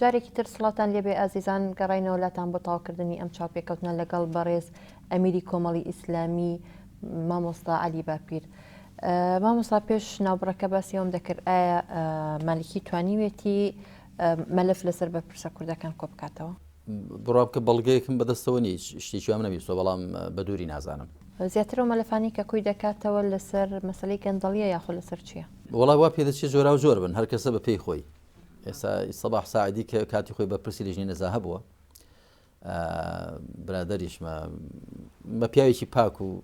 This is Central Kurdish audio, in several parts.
جارێکی تر سڵاوتان لێبێ ئازیزان، گەڕاینەوە لاتان بۆ تەواوکردنی ئەم چاوپێکەوتنە لەگەڵ بەڕێز ئەمیری کۆمەڵی ئیسلامی مامۆستا عەلی باپیر. مامۆستا پێش ناوبڕەکە باسی ئەوم دەکرد ئایا مالکی توانیوێتی مەلەف لەسەر بەرپرسە کوردەکان کۆ بکاتەوە؟ بڕوا بکە بەڵگەیەکم بەدەستەوە نییە شتێکی وام نەبیستوە بەڵام بە دووری نازانم. زیاتر ئەو مەلەفانەی کە کۆی دەکاتەوە لەسەر مەسەلەی گەندەڵیە یاخۆ لەسەر چییە؟ وەڵا وا پێدەچێت جۆراو جۆر بن هەر کەسە بە پێی خۆی. ئێستا سەباح ساعدی کە کاتی خۆی بەرپرسی لیژنەی نەزاهە بووە برادەریشمە بە پیاوێکی پاک و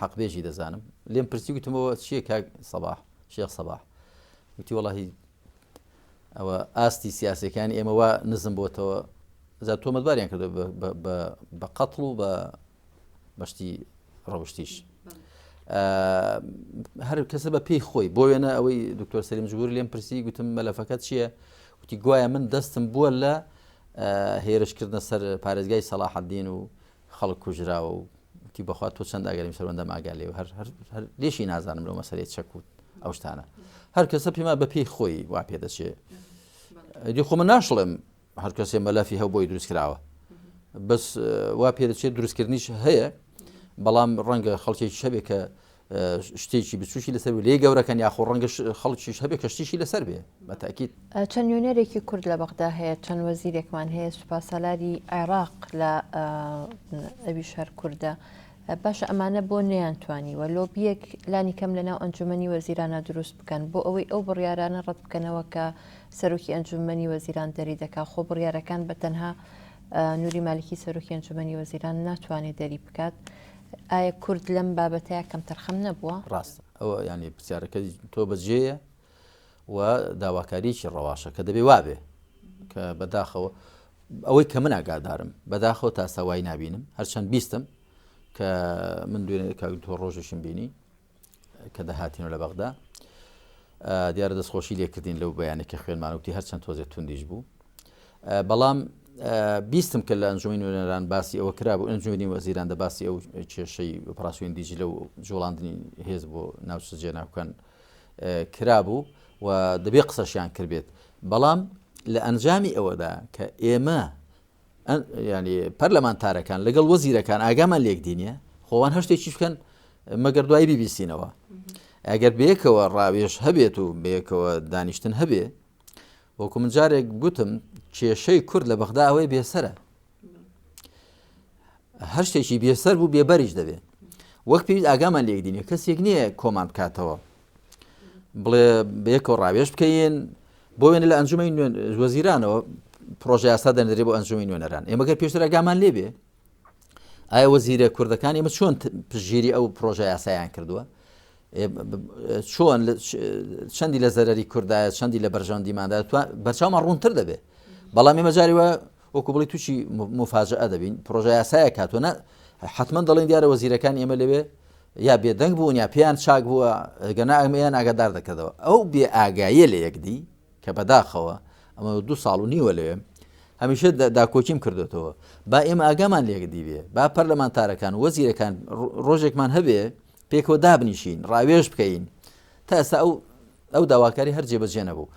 حەقبێژی دەزانم لێم پرسی گوتمەوە چییە کاک سەباح شێخ سەباح وتی وەڵاهی ئەوە ئاستی سیاسەکانی ئێمە وا نزم بۆتەوە زیاد تۆمەتباریان کردو بە قەتڵ و بە بەشتی ڕەوشتیش هەر کەسە بە پێی خۆی بۆ وێنە ئەوەی دکتۆر سەلیم جبور لێم پرسی گوتم مەلەفەکە چییە وتی گوایە من دەستم بووە لە هێرشکردنە سەر پارێزگای سەڵاحەدین و خەڵک کوژراوە و وتی بەخوا تۆ چەند ئاگەریم سەروەندەم ئاگا لێ هەر هەر لێشی نازانم لەو مەسەلەی چەک و ئەو شتانە هەر کەسە پێما بە پێی خۆی وا پێ دەچێ دی خۆ من ناشڵێم هەر کەسێ مەلەفی هەو بۆی دروست کراوە بەس وا پێ دەچێت دروستکردنیش هەیە بەڵام ڕەنگە خەڵکێکی هەبێ کە شتێکی بچوکی لەسەر لێ گەورەکەن یاخۆ ڕەنگە خەڵکیش هەبێ کە شتیشی لەسەر بێ بەتاکیت. چەند نوێنەرێکی کورد لە بەغدا هەیە، چەند وەزیرێکمان هەیە، سوپاسالاری عێراق لە ئەویش هەر کوردە. باشە ئەمانە بۆ نەیانتوانیوە لۆبییەک لانی کەم لەناو ئەنجومەنی وەزیرانە دروست بکەن بۆ ئەوەی ئەو بڕیارانە ڕەت بکەنەوە کە سەرۆکی ئەنجومەنی وەزیران دەری دەکا؟ خۆ بڕیارەکان بە تەنها نوری مالکی سەرۆکی ئەنجومەنی وەزیران ناتوانێت دەری بکات. ئایا کورد لەم بابەتەیا کەمتەرخەم نەبووە؟ ڕاستە ئەوە یانی پرسیارەکەی تۆ بەجێیە و داواکاریەکی ڕەواشە کە دەبێ وابێ کە بەداخەوە ئەوەی کە من ئاگادارم بەداخەوە تاسا وای نابینم هەرچەند بیستم کە من دوێنێ کاک تۆ ڕۆژێکم بینی کە دەهاتینەوە لە بەغدا دیارە دەستخۆشی لێکردین لەو بەیانە کە خوێنمان وتی هەرچەند تۆزێ توندیش بوو بەڵام بیستم کە لە ئەنجومی نوێنەران باسی ئەوە کرابوو ئەنجومی وەزیران دە باسی ئەو کێشەی ئۆپراسیۆن دیجلە و جوڵاندنی هێز بۆ ناوچە جێناوکەن کرابوو و دەبێ قسەشیان کردبێت بەڵام لە ئەنجامی ئەوەدا کە ئێمە ینی پەرلەمانتارەکان لەگەڵ وەزیرەکان ئاگامان لێکدی نیە خۆوان هەر شتێکیش بکەن مەگەر دوایی بیبیستینەوە ئەگەر بەیەکەوە ڕاوێژ هەبێت و بەیەکەوە دانیشتن هەبێ وەکو من جارێک گوتم کێشەی کورد لە بەغدا ئەوەی بێسەرە هەر شتێکی بێسەر بوو بێبەریش دەبێت وەک پێویست ئاگامان لێکدینە کەسێک نییە کۆمان بکاتەوە بڵێ بەیەکەوە ڕاوێژ بکەین بۆ وێنە لە ئەنجومی وەزیرانەوە پرۆژە یاسا دەنرێ بۆ ئەنجومی نوێنەران ئێمەگەر پێشتر ئاگامان لێبێ ئایا وەزیرە کوردەکان ئێمە چۆن پشتگیری ئەو پرۆژە یاسایان کردووە چۆن چەندی لە زەرری کوردایە چەندی لە بەرژەوەندیماندا بەرچاومان ڕوونتر دەبێت بەڵام ئێمە جاری وە وەکو بڵی تووشی مفاجئە دەبین پرۆژە یاسایە کاتۆ نە حتمما دەڵێن دیارە وەزیرەکان ئێمە لەوێ یا بێدەنگ بوون یا پێیان چاک بووە گەنا ئەمەیان ئاگادار دەکردەوە ئەو بێ ئاگاییە لە یەکدی کە بەداخەوە ئەمە دو ساڵ و نیوە لەوێ هەمیشە داکۆکیم کردوێتەوە با ئێمە ئاگامان لێکدی بێ با پەرلەمانتارەکان وەزیرەکان ڕۆژێکمان هەبێ پێکەوە دابنیشین ڕاوێژ بکەین تا ئێستا ئەو ئەو داواکاری هەر جێبەجێ نەبوو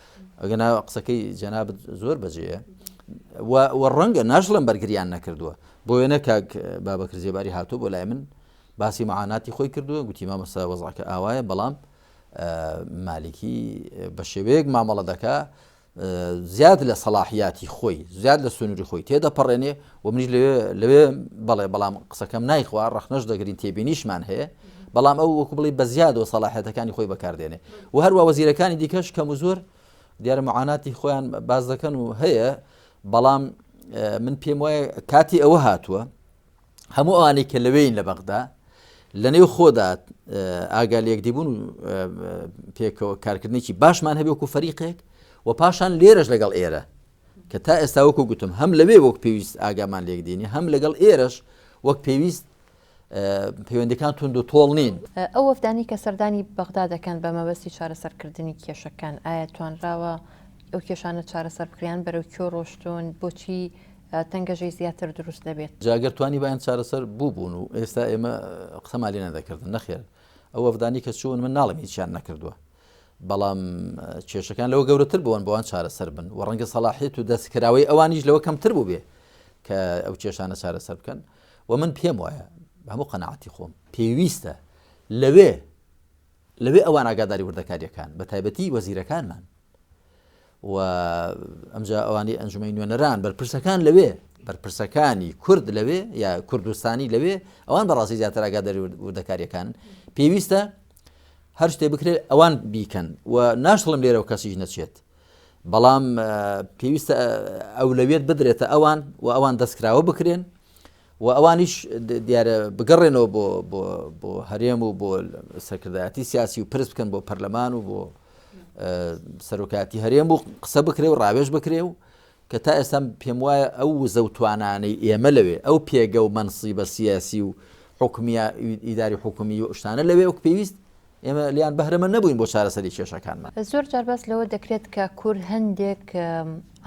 ئەگەنا قسەکەی جەنابت زۆر بەجێیە و ڕەنگە ناشڵم بەرگریان نەکردووە بۆ وێنە کاک بابەکر زێباری هاتوو بۆ لای من باسی معاناتی خۆی کردووە گوتی مامۆستا وەزعەکە ئاوایە بەڵام مالیکی بە شێوەیەک مامەڵە دەکا زیاد لە سەڵاحیاتی خۆی زیاد لە سنووری خۆی تێدەپەڕێنێ و منیش لەوێ لەوێ بەڵێ بەڵام قسەکەم نایخوا ڕەخنەش دەگرین تێبینیشمان هەیە بەڵام ئەو وەکو بڵی بە زیاد و سەڵاحەتەکانی خۆی بەکاردێنێ و هەروە وەزیرەکانی دیکەش کەم و زۆر دیارە معاناتی خۆیان باز دەکەن و هەیە بەڵام من پێم وایە کاتی ئەوە هاتووە هەموو ئەوانەی کە لەوێین لە بەغدا لە نێو خۆدا ئاگا لە یەکدی بوون و پێکەوە کارکردنێکی باشمان هەبێ وەکو فەریقێک و پاشان لێرەش لەگەڵ ئێرە کە تا ئێستا وەکو گوتم هەم لەوێ وەک پێویست ئاگامان لێکدینی هەم لەگەڵ ئێرەش وەک پێویست پەیوەندەکان توند و تۆڵ نین. ئەو وەفدانەی کە سەردانی بەغدا دەکەن بە مەبەستی چارەسەرکردنی کێشەکان، ئایا توانراوە ئەو کێشانە چارەسەر بکرێن؟ بەرەو کوێ ڕۆشتوون؟ بۆچی تەنگەژەی زیاتر دروست دەبێت. جا گەر توانیبایان چارەسەر بووبوون و ئێستا ئێمە قسەمان لێ نەدەکردن، نەخێر ئەو وەفدانەی کە چوون من ناڵێم هیچیان نەکردووە. بەڵام کێشەکان لەوە گەورەتر بوون بۆوان چارەسەر بن و ڕەنگە سەڵاحیت و دەستکراوەی ئەوانیش لەوە کەمتر بوو بێ کە ئەو کێشانە چارەسەر بکەن و من پێم وایە هەموو قەنەعاتی خۆم پێویستە لەوێ لەوێ ئەوان ئاگاداری وردەکاریەکان بە تایبەتی وەزیرەکانمان و ئەمجا ئەوانی ئەنجومی نوێنەران بەرپرسەکان لەوێ بەرپرسەکانی کورد لەوێ یا کوردستانی لەوێ ئەوان بەڕاستی زیاتر ئاگاداری وردەکاریەکان پێویستە هەر شتێ بکرێت ئەوان بیکەن و ناشڵم لێرەوە کەسیش نەچێت بەڵام پێویستە ئەولەویەت بدرێتە ئەوان و ئەوان دەستکراوە بکرێن و ئەوانیش دیارە بگەڕێنەوە بۆ بۆ بۆ هەرێم و بۆ سەرکردایەتی سیاسی و پرس بکەن بۆ پەرلەمان و بۆ سەرۆکاتی هەرێم و قسە بکرێ و ڕاوێژ بکرێ و کە تا ئێستا پێم وایە ئەو وزە و توانانەی ئێمە لەوێ ئەو پێگە و مەنسیبە سیاسی و حکومیە ئیداری حکومی و شتانە لەوێ وەک پێویست ئێمە لیان بەهرەمەند نەبووین بۆ چارەسەری کێشەکانمان. زۆر جار باس لەوە دەکرێت کە کورد هەندێک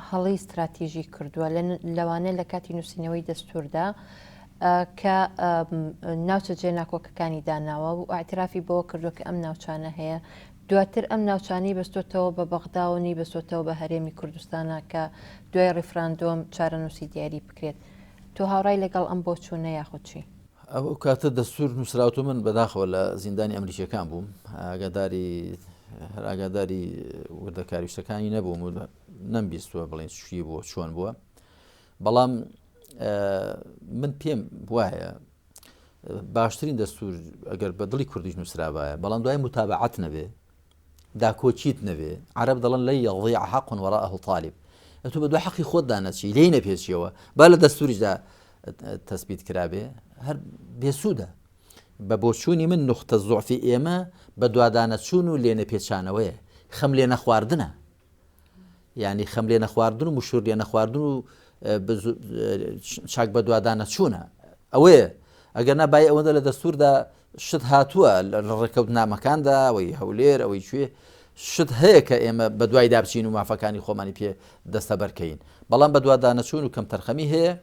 هەڵەی ستراتیژی کردووە لەوانە لە کاتی نووسینەوەی دەستوردا کە ناوچە جێناکۆکەکانی داناوە و ئاعترافی بەوە کردووە کە ئەم ناوچانە هەیە دواتر ئەم ناوچانەی بەستۆتەوە بە بەغداوە نەیبەستۆتەوە بە هەرێمی کوردستانە کە دوای ڕیفراندۆم چارەنووسی دیاری بکرێت. تۆ هاوڕای لەگەڵ ئەم بۆچوونە یاخود چی؟ ئەو کاتە دەستور نووسراوتو من بەداخەوە لە زیندانی ئەمریکیەکان بووم ئاگاداری هەر ئاگاداری وردەکاری شتەکانی نەبووم و نەمبیستووە بڵێن چی بووە چۆن بووە بەڵام من پێم وایە باشترین دەستور ئەگەر بە دڵی کوردیش نووسرابایە بەڵام دوای متابعەت نەبێ داکۆکیت نەبێ عەرەب دەڵێن لن یضیع حق وراءه طالب ئەتۆ بە دوای حەقی خۆتدا نەچی لێی نەپێچیەوە با لە دەستوریشدا تەسبیت کرابێ هەر بێسوودە بە بۆچوونی من نوختە زۆفی ئێمە بە دوادانەچوون و لێنەپێچانەوەیە خەم لێ نەخواردنە یعنی خەم لێ نەخواردن و مشور لێ نەخواردن و چاک بەدوادانەچوونە ئەوەیە ئەگەر نا بای ئەوەندە لە دەستوردا شت هاتووە لە ڕێکەوتنامەکاندا ئەوەی هەولێر ئەوەی کوێ شت هەیە کە ئێمە بە دوایدا بچین و مافەکانی خۆمانی پێ دەستەبەرکەین بەڵام بەدوادانەچوون و کەمتەرخەمی هەیە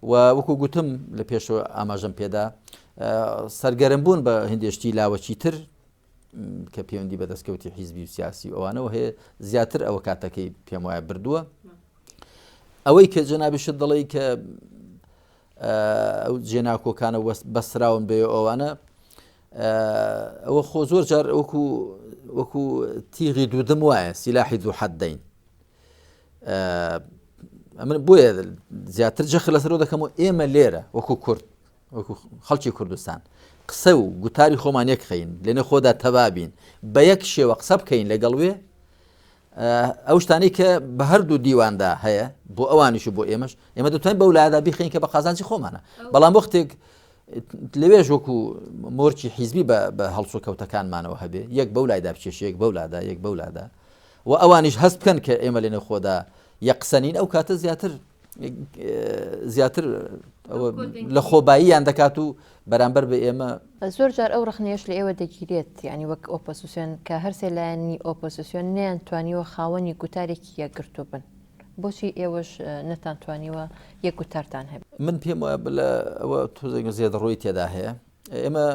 و وەکو گوتم لە پێشەوە ئاماژەم پێدا سەرگەرم بوون بە هندێشتی لاوەکی تر کە پەیوەندی بە دەستکەوتی حیزبی و سیاسی و ئەوانەوە هەیە زیاتر ئەوە کاتەکەی پێم وایە بردووە ئەوەی کە جەنابیشت دەڵێی کە ئەو جێناکۆکانە بەسراون بێ ئەوانە ئەوە خۆ زۆر جار وەکو وەکو تیغی دوودم وایە سیلاحی دوو حەددەین ئەمن بۆیە زیاتر جەخ لەسەرەوە دەکەم و ئێمە لێرە وەکو کورد وەکو خەڵکی کوردستان قسە و گوتاری خۆمان یەک خەین لەنێ خۆدا تەبابین بە یەک شێوە قسە بکەین لەگەڵ وێ ئەو شتانەی کە بە هەردوو دیواندا هەیە بۆ ئەوانیش و بۆ ئێمەش ئێمە دەتوانین بەو لادا بیخین کە بە قازانجی خۆمانە بەڵام وەختێک لەوێش وەکو مۆرکی حیزبی بە هەڵسوکەوتەکانمانەوە هەبێ یەک بەو لایدا بکێش یەک بەو لادا یەک بەو لادا و ئەوانیش هەست بکەن کە ئێمە لەنێو خۆدا یەک قسەنین ئەو کاتە زیاتر زیاتر لە خۆباییان دەکات و بەرامبەر بە ئێمە. زۆر جار ئەو ڕەخنەیەش لە ئێوە دەگیرێت یانی وەک ئۆپۆزسیۆن کە هەرسێ لایەنی ئۆپۆزسیۆن نەیانتوانیوە خاوەنی گوتارێکی یەکگرتوو بن. بۆچی ئێوەش نەتانتوانیوە یەک گوتارتان هەبێت؟ من پێم وایە لە ئەوە تۆزێک زێدەڕۆی تێدا هەیە. ئێمە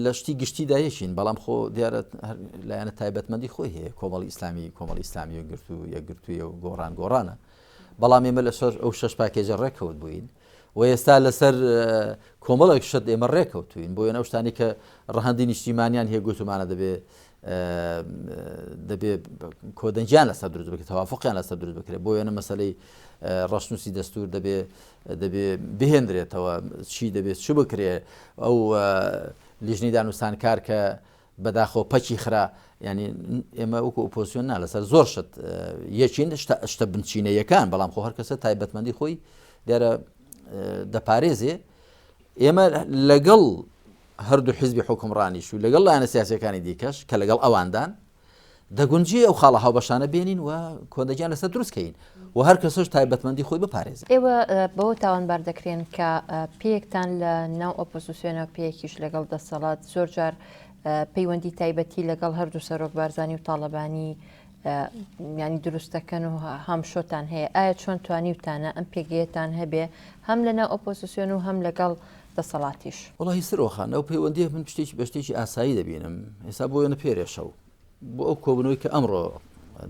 لە شتی گشتیدا یەکین بەڵام خۆ دیارە لایەنە تایبەتمەندی خۆی هەیە کۆمەڵی ئیسلامی کۆمەڵی ئیسلامی یەکگرتوو یەکگرتوویە و گۆڕان گۆڕانە بەڵام ئێمە لەسەر ئەو شەش پاکێجە ڕێکەوت بووین و ئێستا لەسەر کۆمەڵێک شت ئێمە ڕێکەوتوین بۆ ئەو شتانی کە ڕەهەندی نیشتیمانیان هەیە گوتومانە دەبێ دەبێ کۆدەنگیان لەسەر دروست بکرێت تەوافقیان لەسەر دروست بکرێت بۆ وێنە مەسلەی ڕەشنووسی دەستور دەبێ دەبێ بهێندرێتەوە چی دەبێت چ بکرێ ئەو لیژنەی دانوستانکار کە بەداخەوە پەکی خرا ینی ئێمە وەکو ئۆپۆزیسیۆن نا لەسەر زۆر شت یەکین شتە بنچینەیەکان بەڵام خۆ هەر کەسە تایبەتمەندی خۆی دیارە دەپارێزێ ئێمە لەگەڵ هەردوو حزبی حکومڕانیش و لەگەڵ لایەنە سیاسەکانی دیکەش کە لەگەڵ ئەواندان دەگونجێ ئەو خاڵە هاوبەشانە بێنین و کۆدەنگیان لەسەر دروست کەین و هەر کەسەش تایبەتمەندی خۆی بپارێزێ. ئێوە بەوە تاوانبار دەکرێن کە پێیەکتان لە ناو ئۆپۆزسیۆنە و پێیەکیش لەگەڵ دەسەڵات، زۆر جار پەیوەندی تایبەتی لەگەڵ هەردوو سەرۆک بارزانی و تاڵەبانی یانی دروست دەکەن و هامشۆتان هەیە، ئایا چۆن توانیوتانە ئەم پێگەیەتان هەبێ هەم لە ناو ئۆپۆزسیۆن و هەم لەگەڵ دەسەڵاتیش؟ وەڵاهی سروە خان ئەو پەیوەندیە من شتێکی بە شتێکی ئاسایی دەبینم ئێستا بۆ وێنە پێرێ شەو. بۆ ئەو کۆبوونەوەی کە ئەمڕۆ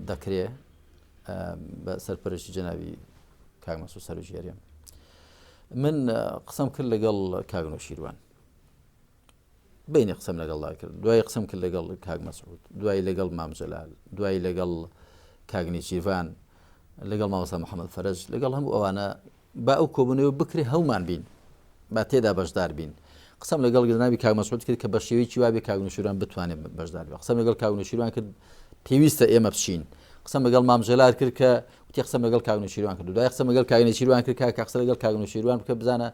دەکرێ بە سەرپەرشتی جەنابی کاک مەسعود سەرۆکی هەرێم من قسەم کرد لەگەڵ کاک نەوشیروان بینی قسەم لەگەڵدا کرد دوای قسەم کرد لەگەڵ کاک مەسعود دوای لەگەڵ مام جەلال دوای لەگەڵ کاک نێچیرڤان لەگەڵ مامۆستا محەممەد فەرەج لەگەڵ هەموو ئەوانە با ئەو کۆبوونەوە بکرێ هەومان بین با تێدا بەشدار بین قسەم لەگەڵ جەنابی کاک مەسعود کرد کە بە شێوەیەکی وابێ کاک نوشیروان بتوانێت بەشدار بێ قسەم لەگەڵ کاک نوشیروان کرد پێویستە ئێمە بچین قسەم لەگەڵ مام جەلال کرد کە وتی قسەم لەگەڵ کاک نوشیروان کرد دوای قسەم لەگەڵ کاک نێچیروان کرد کاک قسە لەگەڵ کاک نوشیروان بکە بزانە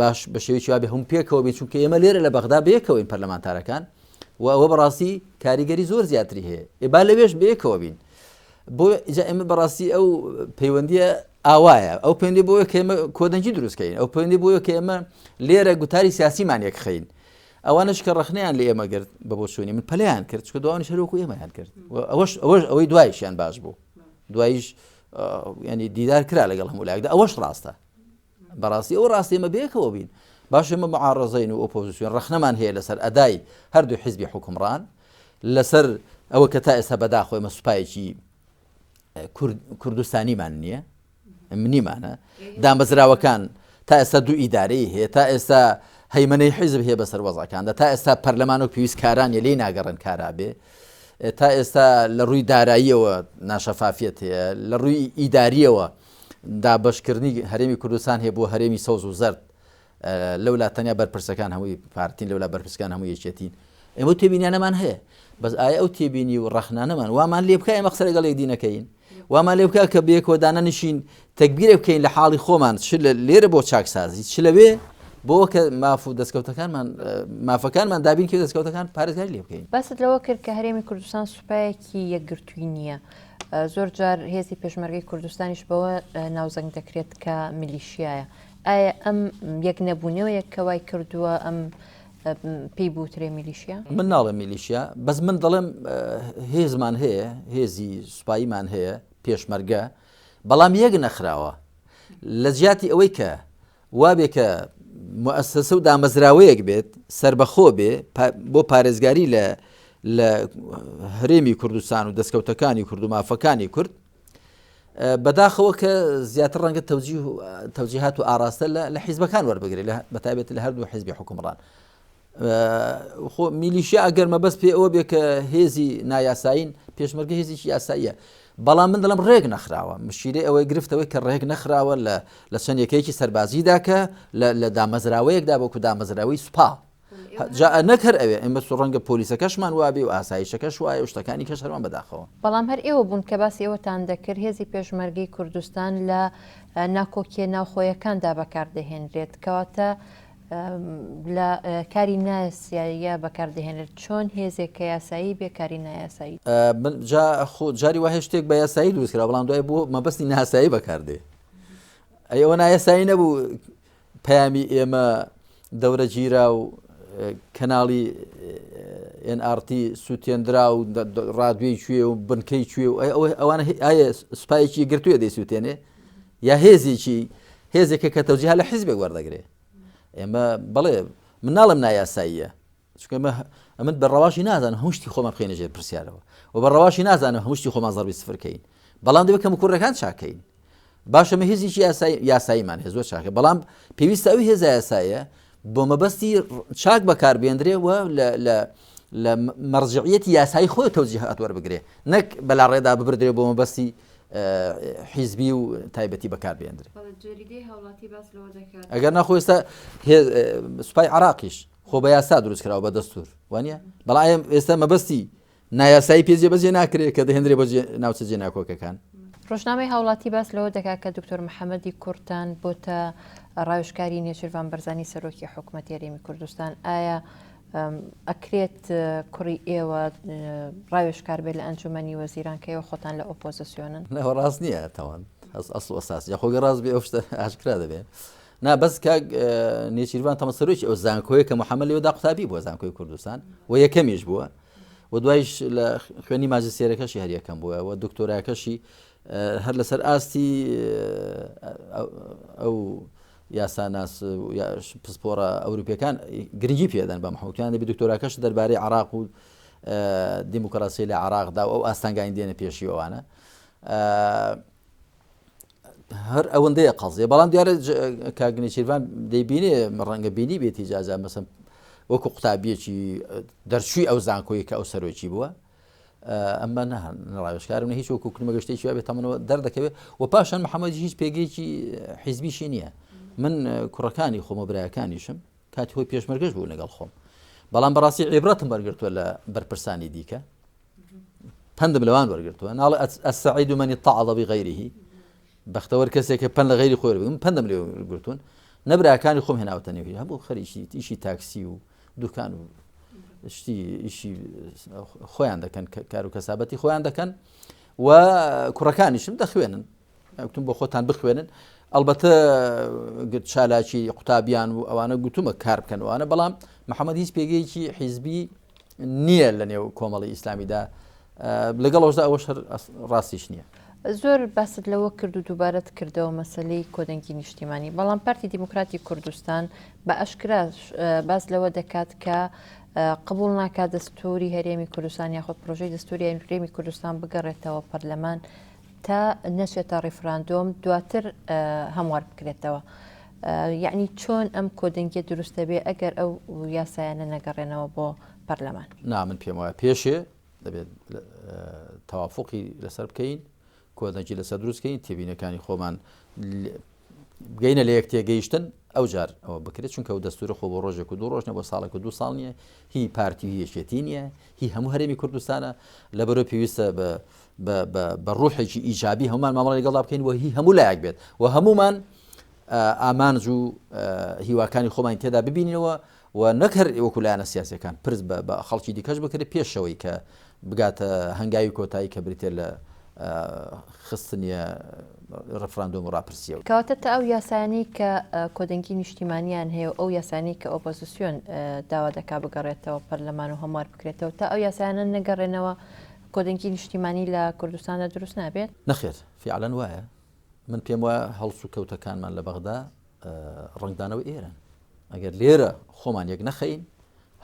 باش بە شێوەیەکی وابێ هەم پێکەوە بین چونکە ئێمە لێرە لە بەغدا بەیەکەوەین پەرلەمانتارەکان و ئەوە بەڕاستی کاریگەری زۆر زیاتری هەیە ئێ با لەوێش بەیەکەوە بین بۆ جا ئێمە بەڕاستی ئەو پەیوەندیە ئاوایە ئەو پەیوەندی بۆیە کە ئێمە کۆدەنگی دروستکەین ئەو پەیوەندی بۆیە کە ئێمە لێرە گوتاری سیاسیمان یەکخەین ئەوانش کە ڕخنیان لە ئێمە گرت بە بۆچوونی من پەلیان کرد چکە دوانش هەروەکو ئێمەیان کرد ئەوەش ئەوەش ئەوەی دوایشیان باش بوو دوایش ینی دیدار کرا لەگەڵ هەموو لایەکدا ئەوەش ڕاستە بەڕاستی ئەو ڕاستە ئێمە بەیەکەوە بین باش ئێمە معاڕەزەین و ئۆپۆزیسیۆن ڕەخنەمان هەیە لەسەر ئەدای هەردوو حیزبی حوکمڕان لەسەر ئەوە کە تا ئێستا بەداخۆ ئێمە سوپایەکی کوردستانیمان نییە منیمانە دامەزراوەکان تا ئێستا دوو ئیدارەی هەیە تا ئێستا هەیمنەی حیزب هەیە بەسەر وەزعەکاندا تا ئێستا پەرلەمان و پێویست کارانە لێی ناگەڕن کارا بێ تا ئێستا لە ڕووی داراییەوە ناشەفافیەت هەیە لە ڕووی ئیداریەوە دابەشکردنی هەرێمی کوردستان هەیە بۆ هەرێمی سەوز و زەرد لەولا تەنیا بەرپرسەکان هەمووی پارتین لەولا بەرپرسەکان هەموو یەکێتین ئێمە تێبینیانەمان هەیە بەس ئایا ئەو تێبینی و ڕەخنانەمان وامان لێ بکە ئێمە قسە لەگەڵ یەکدی نەکەین وامان لێ بکە کە بەیەکەوە دانەنیشین تەگبیرێ بکەین لە حاڵی خۆمان چ لێرە بۆ چاکسازی چ لەوێ بۆ کە ماف و دەستکەوتەکانمان مافەکانمان دابین کە دەستکەوتەکان پارێزگاری لێ بکەین باست لەوە کرد کە هەرێمی کوردستان سوپایەکی یەکگرتووی نییە زۆر جار هێزی پێشمەرگەی کوردستانیش بەوە ناوزەنگ دەکرێت کە میلیشیایە. ئایا ئەم یەک نەبوونەوەیە کە وای کردووە ئەم پێی بوترێ میلیشیا؟ من ناڵێم میلیشیا، بەس من دەڵێم هێزمان هەیە، هێزی سوپاییمان هەیە، پێشمەرگە، بەڵام یەک نەخراوە. لە جیاتی ئەوەی کە وابێ کە موئەسەسە و دامەزراوەیەک بێت سربەخۆ بێ بۆ پارێزگاری لە لە هەرێمی کوردستان و دەستکەوتەکانی کورد و مافەکانی کورد بەداخەوە کە زیاتر ڕەنگە تەوجیهات و ئاراستە لە حیزبەکان وەربگرێت بە تایبەت لە هەردوو حیزبی حکومڕان خۆ میلیشیا ئەگەر مەبەست پێ ئەوە بێ کە هێزی نایاسایین پێشمەرگە هێزێکی یاساییە بەڵام من دەڵم ڕێک نەخراوە مشیرەی ئەوەی گرفتەوەی کە ڕێک نەخراوە لە لە چەند یەکەیەکی سەربازیدا کە لە دامەزراوەیەکدا وەکو دامەزراوەی سوپا جا نەک هەر ئەوێ ئێمە ڕەنگە پۆلیسەکەشمان وابێ و ئاسایشەکەش وایە و شتەکانی کەش هەروان بەداخەوە. بەڵام هەر ئێوە بوون کە باسی ئەوەتان دەکرد هێزی پێشمەرگەی کوردستان لە ناکۆکیە ناوخۆیەکاندا بەکاردەهێنرێت کەواتە لە کاری نایاساییە بەکاردەهێنرێت چۆن هێزێک کە یاسایی بێ کاری نایاسایی جا خۆ جاری وایە شتێک بە یاسایی دروست کرا بەڵام دوای بۆ مەبەستی ناسایی بەکاردێ ئەی ئەوە نایاسایی نەبوو پەیامی ئێمە دەورە گیرا و کەناڵی NRT سووتێندرا و ڕادوێی کوێ و بنکەی کوێ و ئەوانە ئایا سوپایەکی گرتووە دەیسووتێنێ یا هێزێکی هێزێکە کە تەوجیه لە حیزبێک وەردەگرێ ئێمە بەڵێ من ناڵم نایاساییە چونکە ئەمە ئەمن بە ڕەواشی نازانم هەموو شتی خۆمان بخەینە ژێر پرسیارەوە و بە ڕەواشی نازانم هەموو شتی خۆمان زەربی سفرکەین بەڵام دەبێت کەموکوڕەکان چاکەین باشە مە هێزێکی یاسایی یاساییمان هەیە زۆر چاکە بەڵام پێویستە ئەو هێزە یاسایە بۆ مەبەستی چاک بەکاربێندرێ و لە لە لە مەرجعیەتی یاسایی خۆی تەوجیهات وەربگرێ نەک بەلاڕێدا ببردرێ بۆ مەبەستی حیزبی و تایبەتی بەکاربێندرێ ئەگەر ناخۆ ئێستا سوپای عراقیش خۆ بە یاسا دروست کراوە بە دەستور وانە بەڵام ئێستا مەبەستی نایاسایی پێ جێبەجێ ناکرێت کە دەهێنرێ بۆ ناوچە جێناکۆکەکان. ڕۆژنامەی هاوڵاتی باس لەوە دەکات کە دکتۆر محەمەدی کوڕتان بۆتە ڕاوێژکاری نێچیرڤان بەرزانی سەرۆکی حکومەتی هەرێمی کوردستان ئایا ئەکرێت کوڕی ئێوە ڕاوێژکار بێت لە ئەنجومەنی وەزیران کە ئێوە خۆتان لە ئۆپۆزسیۆنن؟ نا ڕاست نییە تاوان ئەسڵ و ئەساس یاخۆ گەر ڕاست بێ ئەو شتە ئاشکرا دەبێ نا بەس کاک نێچیرڤان تەمە سەرۆکی ئەو زانکۆیە کە محەممەد لەوێدا قوتابی بووە زانکۆی کوردستان و یەکەمیش بووە و دوایش لە خوێنی ماجستێرەکەشی هەر یەکەم بووە و دکتۆراکەشی هەر لەسەر ئاستی ئەو یاساناس پسپۆڕە ئەوروپیەکان گرنگی پێدەن بە محوتیان دەبی دکتۆراکەش دەربارەی عراق و دیموکراسی لە عراقدا و ئەو ئاستانگانی دێنە پێشی ئەوانە هەر ئەوەندەیە قەزیە بەڵام دیارە کاک نێچیرڤان دەیبینێ ڕەنگە بینی بێتی جاجا مەسم وەکو قوتابیەکی دەرچووی ئەو زانکۆی کە ئەو سەرۆکی بووە ئەمە ڕاوێژکارم هیچ وەکو کنمە گەشتێکی وابێت تەمەنەوە دەردەکەوێت و پاشان محەممەد هیچ پێگەیەکی حیزبیشی نییە من کوڕەکانی خۆمە برایەکانیشم کاتی خۆی پێشمەرگەش بوو لەگەڵ خۆم بەڵام بەڕاستی عیبرەتم وەرگرتووە لە بەرپرسانی دیکە پەندم لەوان وەرگرتووە ناڵێ السعید من اتعظ بغیره بەختەوەر کەسێک کە پەند لە غەیری خۆی وەربگرم پەندم لێ وەرگرتوون نەبراکانی خۆم هێناوەتە نێو هەبوو خەریکی ئیشی تاکسی و دوکان و شتی ئیشی خۆیان دەکەن کار و کەسابەتی خۆیان دەکەن و کوڕەکانیشم دەخوێنن گوتم بۆ خۆتان بخوێنن ئەلبەتە چالاکی قوتابیان و ئەوانە گوتومە کار بکەن وانە بەڵام محەممەد هیچ پێگەیەکی حیزبی نییە لە نێو کۆمەڵی ئیسلامیدا لەگەڵ ئەوشدا ئەوەش هەر ڕاستیش نییە. زۆر باست لەوە کرد و دووبارەت کردەوە مەسەلەی کۆدەنگی نیشتیمانی، بەڵام پارتی دیموکراتی کوردستان بە ئاشکراش باس لەوە دەکات کە قبوڵ ناکات دەستوری هەرێمی کوردستان یاخود پرۆژەی دەستوری هەرێمی کوردستان بگەڕێتەوە پەرلەمان تا نەچێتە ڕیفراندۆم دواتر هەموار بکرێتەوە. یەعنی چۆن ئەم کۆدەنگیە دروست دەبێ ئەگەر ئەو یاسایانە نەگەڕێنەوە بۆ پەرلەمان؟ نا من پێم وایە پێشێ دەبێت تەوافقی لەسەر بکەین کۆدەنگی لەسەر دروست کەین تێبینەکانی خۆمان بگەینە لە یەک تێگەیشتن ئەو جار ئەوە بکرێت چونکە و دەستورە خۆ بۆ ڕۆژێک و دوو ڕۆژ بۆ ساڵێک و دوو ساڵ نییە هی پارتی و یەکێتی نییە هی هەموو هەرێمی کوردستانە لەبەرەوە پێویستە بە بە ڕوحێکی ئیجابی هەمومان مامەڵە لەگەڵدا بکەین و هی هەموو لایەک بێت و هەمومان ئامانج و هیواکانی خۆمانی تێدا ببینینەوە و نەک هەر وەکو لایەنە سیاسەکان پرس بە خەڵکی دیکەش بکرێت پێشەوەی کە بگاتە هەنگاوی کۆتایی کە بریتە لە خستنیە ڕفراندۆم و ڕاپرسیەوە. کەواتە تا ئەو یاسایانەی کە کۆدەنگی نیشتیمانیان هەیە و ئەو یاسانەی کە ئۆپۆزسیۆن داوا دەکا بگەڕێتەوە پەرلەمان و هەموار بکرێتەوە تا ئەو یاسایانە نەگەڕێنەوە کۆدەنگی نیشتیمانی لە کوردستاندا دروست نابێت؟ نەخێر فیعلەن وایە من پێم وایە هەڵسوکەوتەکانمان لە بەغدا ڕەنگدانەوەی ئێرەن ئەگەر لێرە خۆمان یەک نەخەین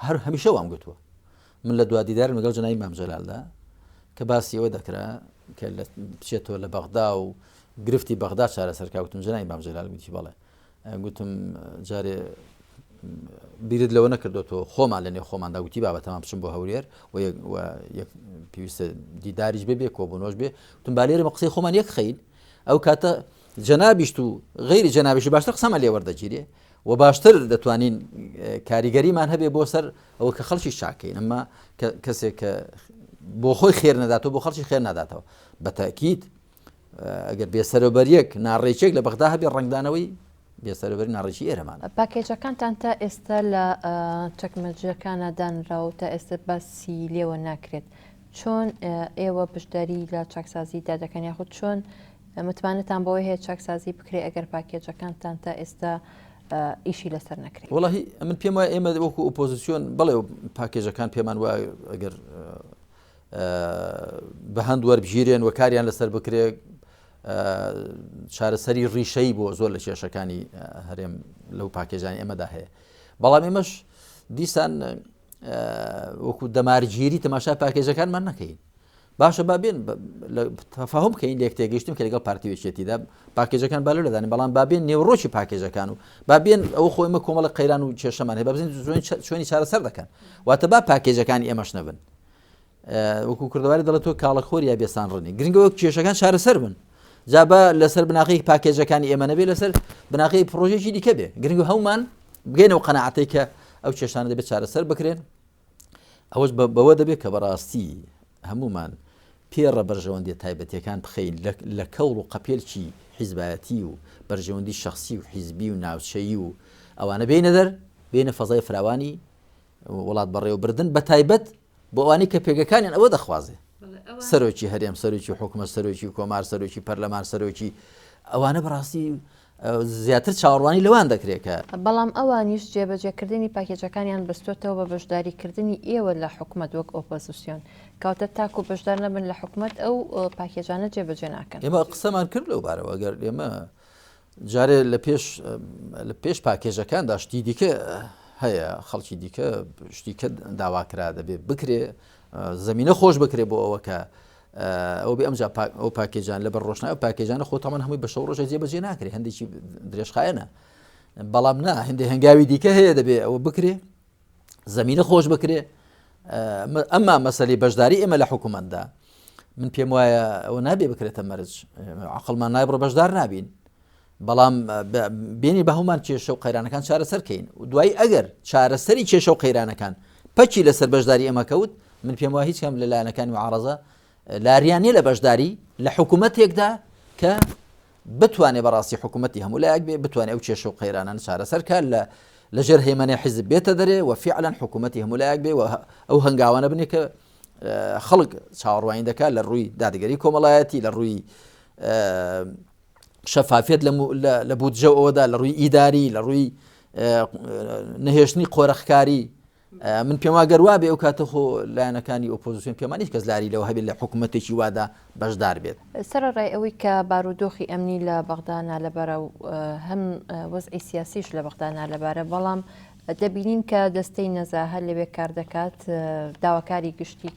هەر هەمیشە وام گوتووە من لە دوا دیدارم لەگەڵ جەنابی مام جەلالدا کە باسی ئەوە دەکرا کە بچێتەوە لە بەغدا و گرفتی بەغدا چارەسەر کا گوتم جەنابی مام جەلال گوتی بەڵێ گوتم جارێ بیرت لەوە نەکردوێتەوە خۆمان لە نێو خۆماندا گوتی بابەتەمان بچم بۆ هەولێر و پێویستە دیداریش بێ بێ کۆبوونەوەش بێ وتم با لێرە بە قسەی خۆمان یەک خەین ئەو کاتە جەنابیشت و غیری جەنابیش باشتر قسەمان لێ وەردەگیرێ و باشتر دەتوانین کاریگەریمان هەبێ بۆ سەر ئەوە کە خەڵکی چاکەین ئەمە کەسێک کە بۆ خۆی خێر نەداتەوە بۆ خەڵکی خێر ناداتەوە بە تاکیید ئەگەر بێسەرەبەریەک ناڕێکێک لە بەغدا هەبێ ڕەنگدانەوەی بێسەرەبەری ناڕێکی ئێرەمانە. پاکێجەکانتان تا ئێستا لە چەکمەجەکانا دانراوە و تا ئێستا باسی لێوە ناکرێت چۆن ئێوە بەشداری لە چاکسازیدا دەکەن یاخود چۆن متمانەتان بەوەی هەیە چاکسازی بکرێ ئەگەر پاکێجەکانتان تا ئێستا ئیشی لەسەر نەکرێت؟ وەڵاهی من پێم وایە ئێمە وەکو ئۆپۆزیسیۆن بەڵێ پاکێجەکان پێمان وایە ئەگەر بە هەند وەربگیرێن و کاریان لەسەر بکرێت چارەسەری ڕیشەی بۆ زۆر لە کێشەکانی هەرێم لەو پاکێجانی ئێمەدا هەیە بەڵام ئێمەش دیسان وەکو دەمارگیری تەماشا پاکێجەکانمان نەکەین باشە با بێن تەفاهم بکەین لێک تێگەیشتن کە لەگەڵ پارتی وێچێتیدا پاکێجەکان بالە لەدانین بەڵام با بێن نێوڕۆکی پاکێجەکان و با بێن ئەو خۆی مە کۆمەڵە قەیران و کێشەمان هەیە بزانین چۆنی چارەسەر دەکەن واتە با پاکێجەکانی ئێمەش نەبن وەکو کوردەواری دەڵێت تۆ کاڵەخۆر یا بێسان ڕنی گرنگە وەک کێشەکان چارەسەر بن جا بە لەسەر بناغەی پاکێجەکانی ئێمە نەبێ لەسەر بناغەی پرۆژێکی دیکە بێ گرنگ هەمومان بگەینەوە قەناعەتەی کە ئەو کێشانە دەبێت چارەسەر بکرێن ئەوەش بەوە دەبێت کە بەڕاستی هەمومان پێڕە بەرژەوەندیە تایبەتیەکان بخەین لە کەوڵ و قەپێلکی حیزبایەتی و بەرژەوەندی شخصی و حیزبی و ناوچەیی و ئەوانە بینە دەر بینە فەزای فراوانی وڵات بەڕێوەبردن بە تایبەت بۆ ئەوانەی کە پێگەکانیان ئەوە دەخوازێ سەرۆکی هەرێم سەرۆکی حکومە سەرۆکی کۆمار سەرۆکی پەرلەمان سەرۆکی ئەوانە بەڕاستی زیاتر چاوەڕوانی لەوان دەکرێت کە بەڵام ئەوانیش جێبەجێکردنی پاکێجەکانیان بەستۆتەوە بە بەشداریکردنی ئێوە لە حکومەت وەک ئۆپۆزسیۆن کەواتە تاکو بەشدار نەبن لە حکومەت ئەو پاکێجانە جێبەجێ ناکەن. ئێمە قسەمان کرد لەو بارەوە گەر ئێمە جارێ لە پێش لە پێش پاکێژەکاندا شتی دیکە هەیە خەڵکی دیکە شتی کە داواکرا دەبێ بکرێ زمینە خۆش بکرێ بۆ ئەوە کە ئەو بێ ئەمجا ئەو پاکێجان لە بەر ڕۆشنای ئەو پاکێجانە خۆ تامان هەمووی بە شەو ڕۆژە جێبەجێ ناکرێ هەندێکی درێژخایەنە بەڵام نا هەندێک هەنگاوی دیکە هەیە دەبێ ئەوە بکرێ زمینە خۆش بکرێ ئەمما مەسەلی بەشداری ئێمە لە حکوومەتدا من پێم وایە ئەوە نابێ بکرێتە مەرج عقلمان نایبڕ بەشدار نابین بەڵام بێنی بە هەمان کێشە و قەیرانەکان چارەسەر کەین و دوایی ئەگەر چارەسەری کێشە و قەیرانەکان پەکی لەسەر بەشداری ئێمە کەوت من پێم وایە هیچ کام لە لایەنەکانی معارەزە لاریان نییە لە بەشداری لە حکوومەتێکدا کە بتوانێت بەڕاستی حکوومەتی هەموو لایەک بێ بتوانێت ئەو کێشە و قەیرانان چارەسەر کات لە لەژێر هەیمەنەی حیزب بێتە دەرێ و فعلا حکوومەتی هەموو لایەک بێ و ئەو هەنگاوانە بنێ کە خەڵک چاوەڕوانی دەکات لە ڕووی دادگەری کۆمەڵایەتی لە ڕووی شەفافیەت لە بودجە ئەوەدا لە ڕووی ئیداری لە ڕووی نەهێشتنی قۆرەخکاری من پێم وا گەر وابێ ئەو کاتە خۆ لایەنەکانی ئۆپۆزیسیۆن پێمان هیچ کەس لاری لەوە هەبێت لە حکوومەتێکی وادا بەشدار بێت. سەرەڕای ئەوەی کە بارودۆخی ئەمنی لە بەغدا نالەبارە و هەم وەزعی سیاسیش لە بەغدا نالەبارە، بەڵام دەبینین کە دەستەی نەزاهە لەوێ کار دەکات، داواکاری گشتی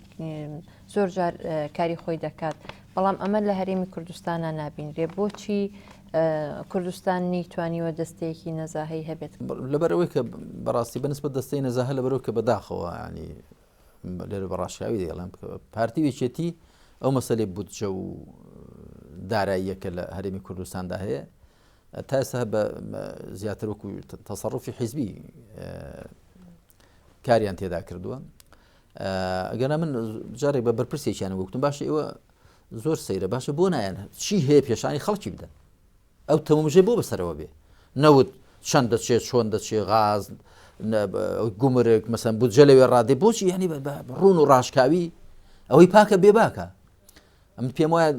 زۆر جار کاری خۆی دەکات، بەڵام ئەمە لە هەرێمی کوردستانا نابینرێ، بۆچی کوردستان نەیتوانیوە دەستەیەکی نەزاهەی هەبێت؟ لەبەر ئەوەی کە بەڕاستی بەنسبەت دەستەی نەزاهە لەبەرەوە کە بەداخەوە ینی لێرە بە ڕاشکاوی دەیڵێم پارتی و یەکێتی ئەو مەسەلەی بودجە و داراییەکە لە هەرێمی کوردستاندا هەیە تا ئێستا بە زیاتر وەکو تەسەڕفی حیزبی کاریان تێدا کردووە ئەگەنا من جارێک بە بەرپرسێکیان وەکتم باشە ئێوە زۆر سەیرە باشە بۆ نایەن چی هەیە پێشانی خەڵکی بدەن ئەو تەمومژەی بۆ بەسەرەوە بێ نەوت چەند دەچێت چۆن دەچێ غاز گومرگ مەسەن بودجە لەوێ ڕادێ بۆچی یعنی ڕون و ڕاشکاوی ئەوەی پاکە بێ باکە ئەم پێم وایە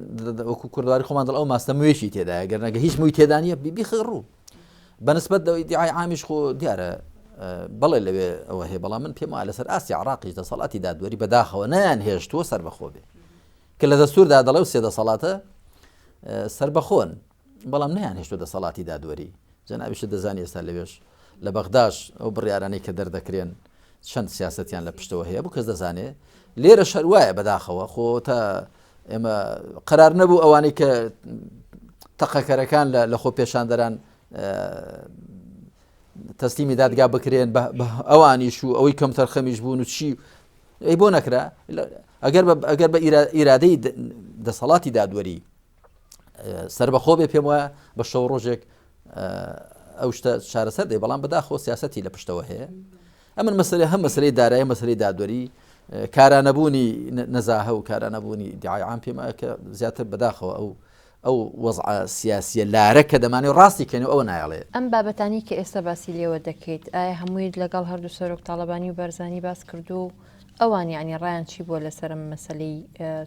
وەکو کوردواری خۆمان دڵ ئەو ماستە موێکی تێدایە گەر نەگە هیچ موی تێدا نییە بیخە ڕوو بەنسبەت لەوەی دیعای عامیش خۆ دیارە بەڵێ لەوێ ئەوە هەیە بەڵام من پێم وایە لەسەر ئاستی عراقیش دەسەڵاتی دادوەری بەداخەوە نەیان هێشتووە سەربەخۆ بێ کە لە دەستوردا دەڵێ و سێ دەسەڵاتە سەربەخۆن بەڵام نەیان هێشتووە دەسەڵاتی دادوەری جەنابیشت دەزانی ئێستا لەوێش لە بەغداش ئەو بڕیارانەی کە دەردەکرێن چەند سیاسەتیان لە پشتەوە هەیە بۆ کەس دەزانێ لێرە شەر وایە بەداخەوە خۆ تا ئێمە قرار نەبوو ئەوانەی کە تەقەکەرەکان لە خۆ پێشاندەران تەسلیمی دادگا بکرێن ئەوانیش و ئەوەی کەم تەرخەمیش بوون و چی ئەی بۆ نەکرا ئەگەر ئەگەر بە ئیرادەی دەسەڵاتی دادوەری سربەخۆ بێ پێم وایە بە شەو ڕۆژێک ئەو شتە چارەسەر دێ بەڵام بەداخۆ سیاستی لە پشتەوە هەیە ئەمن مەسەلە هەم مەسلەی دارایی مەسلەی دادوەری کارانەبوونی نەزاهە و کارانەبوونی دیعای عام پێم وایە کە زیاتر بەداخەوە ئەو ئەو وەزعە سیاسیە لارە کە دەمانێت ڕاستی کەین و ئەوە نایەڵێ. ئەم بابەتانەی کە ئێستا باسی لێوە دەکەیت ئایا هەموویت لەگەڵ هەردوو سەرۆک تاڵەبانی و بارزانی باس کردووە و ئەوان یەعنی ڕایان چی بووە لەسەر ئەم مەسەلەی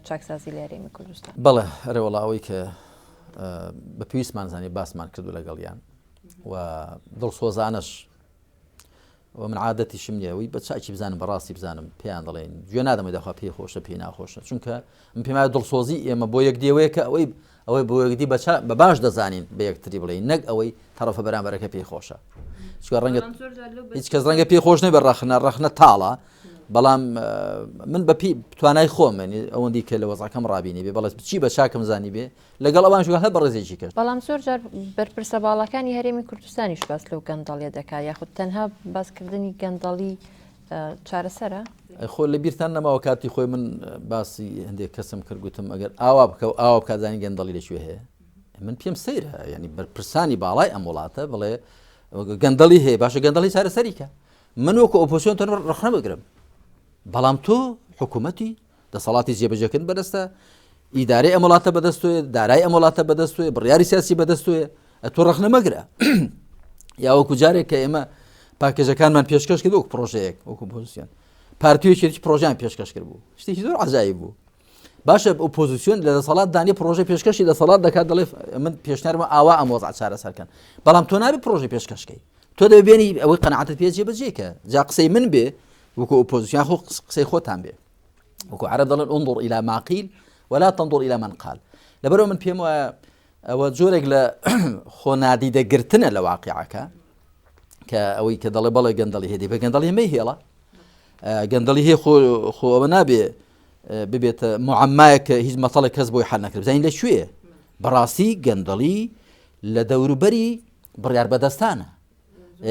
چاکسازی لە هەرێمی کوردستان؟ بەڵێ ئەرێ وەڵا ئەوەی کە بە پێویستمان زانی باسمان کردو لەگەڵیان و دڵسۆزانەش و من عادەتیشم نییە ئەوەی بە چاکی بزانم بەڕاستی بزانم پێیان دەڵێن گوێ نادەمە دەخوا پێی خۆشە پێی ناخۆشە چونکە من پێم وایە دڵسۆزی ئێمە بۆ یەکدیەوەیە کە ئەوەی ئەوەی بۆ یەکدی بە باش دەزانین بە یەکتری بڵێین نەک ئەوەی تەڕەفە بەرامبەرەکە پێی خۆشە چونکە ڕەنگە هیچ کەس ڕەنگە پێی خۆش نەبێت ڕەخنە ڕەخنە تاڵە بەڵام من بە پێی توانای خۆم ئەوەندی کە لە وەزعەکەم ڕابینی بێ بەڵێ چی بە چاکم زانی بێ لەگەڵ ئەوانش هەر بەڕێزێکی کرد. بەڵام زۆر جار بەرپرسە باڵاکانی هەرێمی کوردستانیش باس لەو گەندەڵیە دەکات یاخود تەنها باسکردنی گەندەڵی چارەسەرە؟ خۆ لە بیرتان نەماوە کاتی خۆی من باسی هەندێک کەسم کرد گوتم ئەگەر ئاوا بکە و ئاوا بکات زانین گەندەڵی لەکوێ هەیە من پێم سەیرە ینی بەرپرسانی باڵای ئەم وڵاتە بڵێ گەندەڵی هەیە باشە گەندەڵی چارەسەری کە من وەکو ئۆپۆسیۆن تۆ ڕەخنە بگرم بەڵام تۆ حکوومەتی دەسەڵاتی جێبەجێکردن بەدەستە، ئیدارەی ئەم وڵاتە بەدەستۆیە، دارای ئەم وڵاتە بەدەستۆیە، بڕیاری سیاسی بەدەستۆیە، ئەتۆ ڕەخنە مەگرە. یا وەکو جارێک کە ئێمە پاکێژەکانمان پێشکەش کرد وەکو پرۆژەیەک وەکو پۆزیسیۆن پارتی و یەکێتی پرۆژیان پێشکەش کرد بوو شتێکی زۆر عەجایب بوو باشە ئۆپۆزیسیۆن لە دەسەڵات دانی پرۆژە پێشکەشی دەسەڵات دەکات دەڵێ من پێشنیارمە ئاوا ئەم وەزع چارەسەرکەن بەڵام تۆ نابێ پرۆژە پێشکەشکەی تۆ دەبێ بێنی ئەوەی قەناعەتت پێ جێبەجێ کە جا قسەی من بێ وەکو ئۆپۆزیسیۆن خۆ قسەی خۆتان بێ وەکو عەرەب دەڵێن انظر الى ما قیل ولا تنظر الى من قال لەبەرەوە من پێم وایە ئەوە جۆرێک لە خۆ نادیدەگرتنە لە واقعەکە. کە ئەوەی کە دەڵێ بەڵێ گەندەڵی هەیە بە گەندەڵی مەیهێڵە گەندەڵی هەیە خۆ خۆ ئەوە نابێ ببێتە معەمایەک کە هیچ مەتەڵێک کەس بۆی حل نەکرد بزانین لە کوێ بەڕاستی گەندەڵی لە دەوروبەری بڕیار بەدەستانە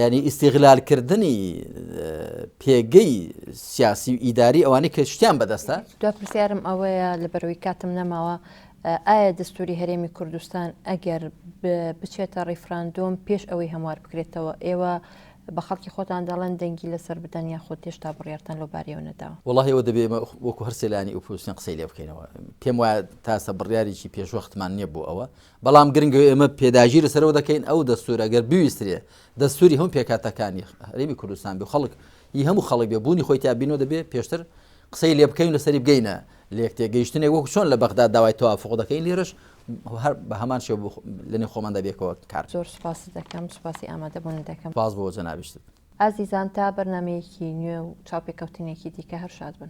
ینی ئیسیغلالکردنی پێگەی سیاسی و ئیداری ئەوانەی کە شتیان بەدەستە دو پرسیارم ئەوەیە لە بەرەوەی کاتم نەماوە ئایا دەستوری هەرێمی کوردستان ئەگەر بچێتە ڕیفراندۆم پێش ئەوەی هەموار بکرێتەوە ئێوە بە خەڵکی خۆتان دەڵێن دەنگی لەسەر بدەن یاخود هێشتا بڕیارتان لەو بارەیەوە نەداوە؟ وەڵاهی ئەوە دەبێ ئێمە وەکو هەر سێ لایەنی ئۆپۆزسیۆن قسەی لێ بکەینەوە. پێم وایە تاسە بڕیارێکی پێشوەختمان نییە بۆ ئەوە، بەڵام گرنگە ئێمە پێداگیر لەسەرەوە دەکەین ئەو دەستوورە گەر بویسترێ دەستووری هەموو پێکهاتەکانی هەرێمی کوردستان بێ و خەڵک ی هەموو خەڵک بێ بوونی خۆی تیا بینەوە دەبێ پێشتر قسەی لێ بکەین لەسەری بگەینە لێکتێگەیشتنێک وەکو چۆن لە بەغدا داوای تەوافق دەکەین لێرەش هەر بە هەمان شێوە لەنێو خۆماندا بێکەوە کار زۆر سوپاست دەکەم سوپاسی ئامادەبوونت دەکەم. سوپاس بۆ جەنابیشتت. ئازیزان تا بەرنامەیەکی نوێ و چاوپێکەوتنێکی دیکە هەر شاد بن.